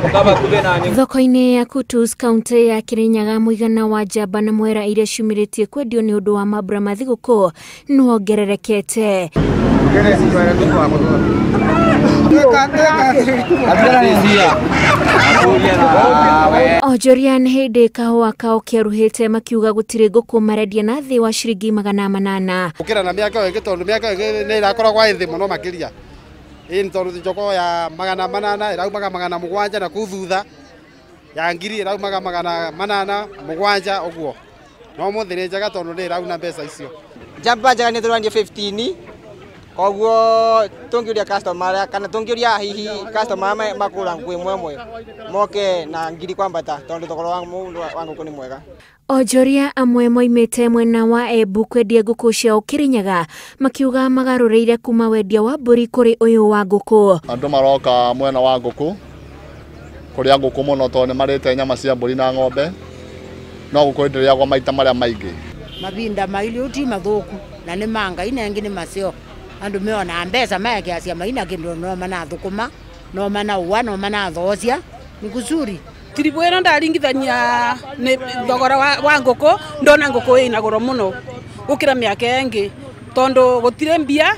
Thoko-inĩ ya Kutus kaunti ya Kirinyaga mũigana wa njamba na mwera iria ciumĩrĩtie kwendio nĩ ũndũ wa mambura ma thigũkũ nĩwongererekete. Onjoria nĩ hĩndĩ kahũa kao kĩaruhĩte makiuga gũtirĩ ngũkũ marendia na thĩ wa ciringi 800. Gũkĩra na mĩaka ĩngĩ tondũ mĩaka ĩngĩ nĩ ĩrakoragwo ĩ thĩ mũno makĩria. Ĩĩ tondũ njogoo ya 800 ĩraumaga 700 na kũu thutha, ya 1000 ĩraumaga 807 ũguo. No ũmũthĩ nĩ njega tondũ nĩ ĩrauna mbeca icio. Njamba njega nĩ tũrendia 15 koguo tũngĩũria customer kana tũngĩũria hihi customer makũra ngũ ĩmwe ĩmwe moke na 1000 kwambata tondũ thogora wa ngũkũ nĩ mwega. Onjoria amwe moimĩte mwena wa Embu kwendia ngũkũ ciao Kirinyaga makiuga magarũrĩire kuma wendia wa mbũri kũrĩ ũyũ wa ngũkũ. Andũ maroka mwena wa ngũkũ kũrĩa ngũkũ mũno tondũ nĩ marĩte nyama cia mbũri na ng'ombe, no ngũkũ ndĩrĩagwo maita marĩa maingĩ. Mavinda maili ti mathuku na nĩ mangai na ĩngĩ nĩ macio andu meona mbeca maekeacia maina kindu no manathukuma no manaua no manathocia ni kuzuri. Tiribu ĩno ndaringithania nĩ thogora wa ngũkũ ndona ngũkũ ĩna goro mũno gũkĩra mĩaka ĩngĩ tondũ gũtirĩ mbia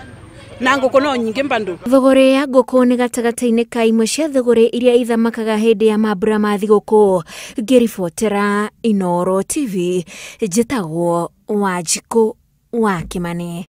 na ngũkũ no nyingĩ bado. Thogore ya ngũkũ nĩ gatagatĩ-inĩ ka imwe cia thogore iria ithamakaga hĩndĩ ya mambura ma thigũkũ. Ngĩribotera Inooro TV njĩtagwo Wanjikũ wa Kimani.